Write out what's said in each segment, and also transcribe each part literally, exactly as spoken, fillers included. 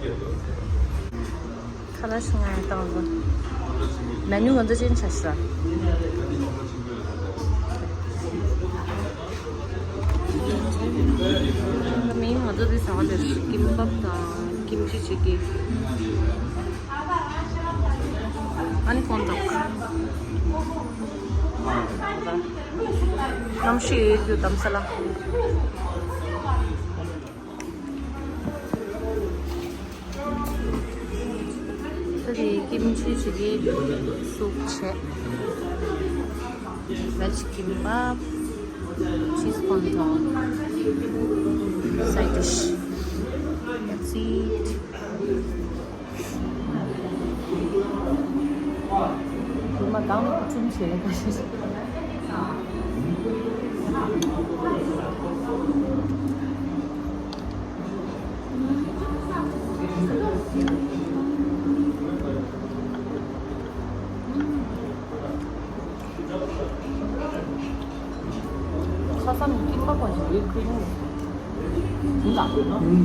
ཁ་ལག་ཞིག་ང་ཡང་བཏང་ཟིན། མེ་ནུ་ང་ཚོ་ཅན་ཆ་ཤ། མིན་ང་ཚོ་འདི་ཟ་བ་དེ་ཀིམ་པབ་དང་ཀིམ་ཅི་ཅིག་གི། ཨ་ནི་ཁོང་དང་། གནམ་གཤིས་ཡོད་རྒྱུ་དམ་ས་ལ། ད་དེ་ཀིམ་ཅི་ཅིག་གི་སུབ་བྱས། Veg kimbap, cheese ponton, side dish. That's it. ཁུར་མ་གང་ནས་ཁུ་ཁྲུམ་བྱས་ནས་ཁ་ཤས། ཆ་ཚང་ཀིམ་པབ་པ་ཞིག་ཡོད་ཁུལ་ཡིན། ལ། ཨུམ།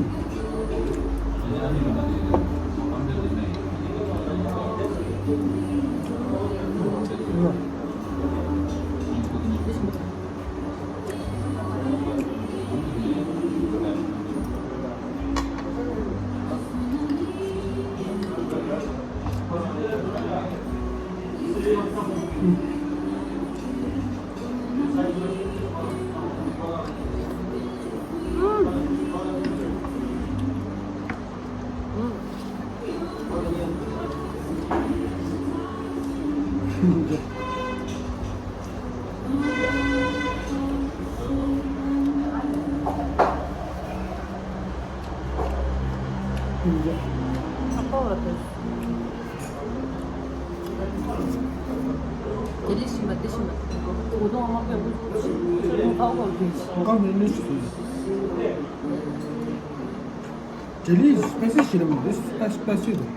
དེ་ལས་ཤིན་པ་དེ་ཤིན་པ། ངོ་གདོང་དམར་པོ་ཡག་པོ་ཞིག་ཁ་བ་གོ་དེ། ཁ་ནས་ནས་ཞིག་ཟོས། དེ་ལས་སྤེ་སི་ཞིག་རེད་མ་རེད། སྤེ་སི་སྤེ་སི་རེད།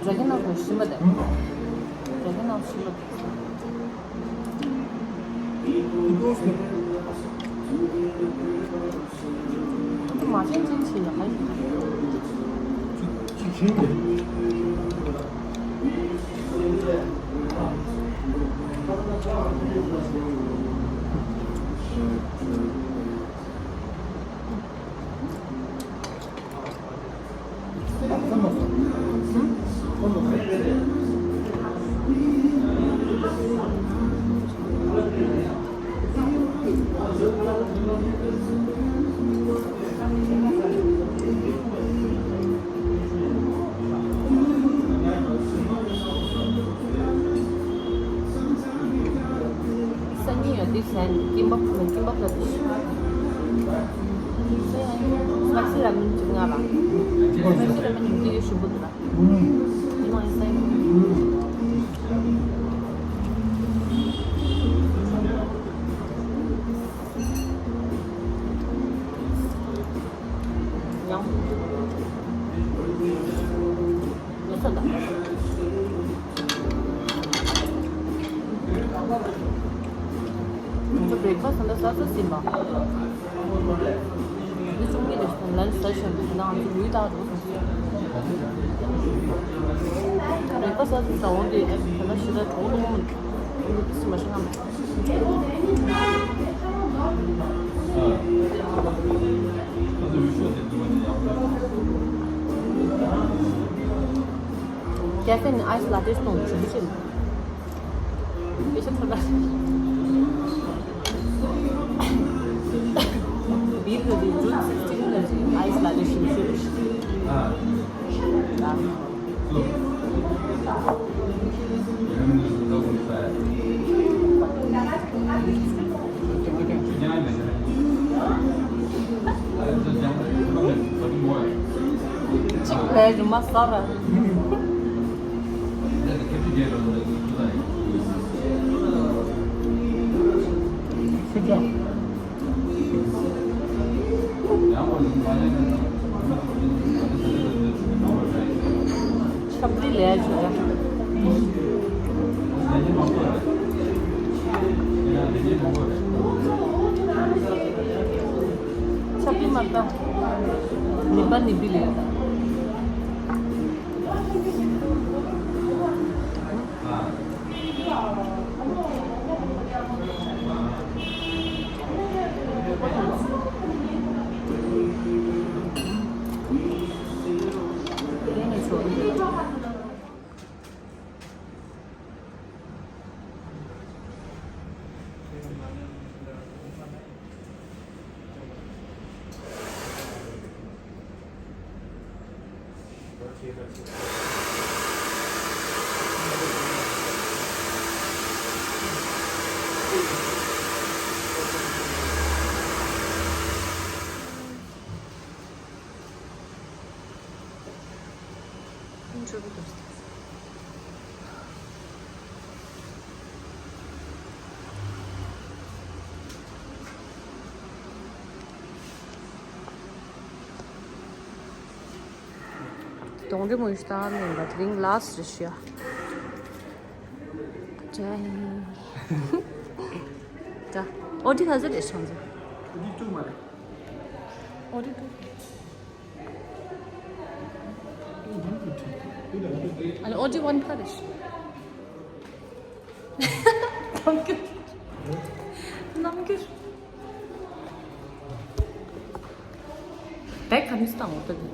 རྒྱ་གི་ནང་དུ་ཤིན་པ་དེ། ཨུམ། རྒྱ་གི་ནང་ཤིན་པ་དེ། ཨུ་ཏོ་སི། ཨ་ཏོ་མ་ཅན་ཅན་ཆེ་ཡ་ཧ་ཡི། ཅི་ཅི་ཆེ་ཡ། སང་ཉིན་ཡང་འདི་ཟས་ནས་ཀིམ་པབ་ཁོ་ན་ཀིམ་པབ་ལ་འདི་ཤི། སི་པའི་སི་ར་མེན་ཅིག་མངགས་པ། སི་པའི་སི་ར་མེན་འདི་ཡོད་ཞུ་གི་འདུག་ལ། ཉི་མ་ཡིན་ས་ཡིན། ཡང་། ཡོད་ས་ད། ང་ཚོ་བྷེ་རེག་ཕ་སི་ད་ཟ་ས་ཟིན་པ། འདི་ཆུང་མི་རེད་ལན་ཟ་ཞིང་ན་ང་ཚོ་ལུས་ད་འགྲོ་སོང་། བྷེ་རེག་ཕ་སི་ཟ་ཟ་འོང་དུས་ད་ལྟ་ཞི་ད་གྲོགས་ལོ་མོ་འདི་སི་མ་ཤི་ང་མ། ཀེ་ཧྥེ་ནས་ཨའི་སི་ལ་ཏེ་གཏོང་ཞུ་རྒྱུ་བྱེད། ཨེ་ཤ་ཐོ་ར། བིར་ག་དུས་ཇུན་སིག་སི་ཊིན་ལ་ཨའི་སི་ལ་ཏེ་ཞུ་ཞུ་རེད། གཅིག་པའི་རུ་མ་ཟ་ར། ཆབ་ལི་ལས་ཆུ་ཆབ་ལི་མ་ལྟ། ནི་པ་ནི་པི་ལེ། གདོང་འདི་མོ་ཡོད་ད་མིན་པ་དེ་རིང་ལ་སི་ཊི་རེད་ཤག་ད་ཨོ་ཌི་ག་ཚོད་རེད་ཤག་ཚོད། ཨོ་ཌི་ཊུ་མ་རེད། ཨོ་ཌི་ཊུ། ཨ་ལེ་ཨོ་ཌི་ཝན་ཕ་རེད་ཤག་རྣམ་འགྱུར། རྣམ་འགྱུར། བེག་ག་ནས་བཏང་འོ་ད་དེ།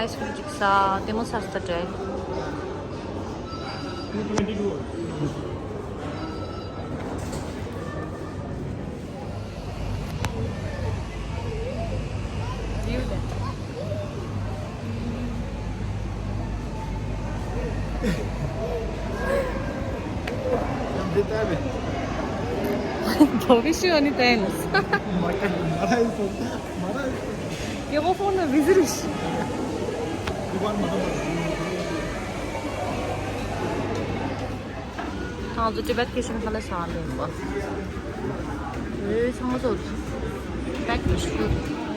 ཨའི་སི་ཀྲིམ་ཅིག་ཟ། ལྟད་མོ་ཚར་ས་འདྲ། ཡང་འདི་ལྟ་བས། དོ་གི་ཤི་ཨ་ནི་ཏན། མ་ཀ་མ་ར་ཡི་སོ། མ་ར་ཡི་སོ། ཡ་གོ་ཕོན་ན་བི་ཟི་རིགས། ང་ཚོ་ཊི་བེཊ་ཀི་ཤན་ཁ་ལ་ཤང་ལེན་པ། ཨེ་ཚང་མ་ཚོ་བེག་ཏུ་ཤུ།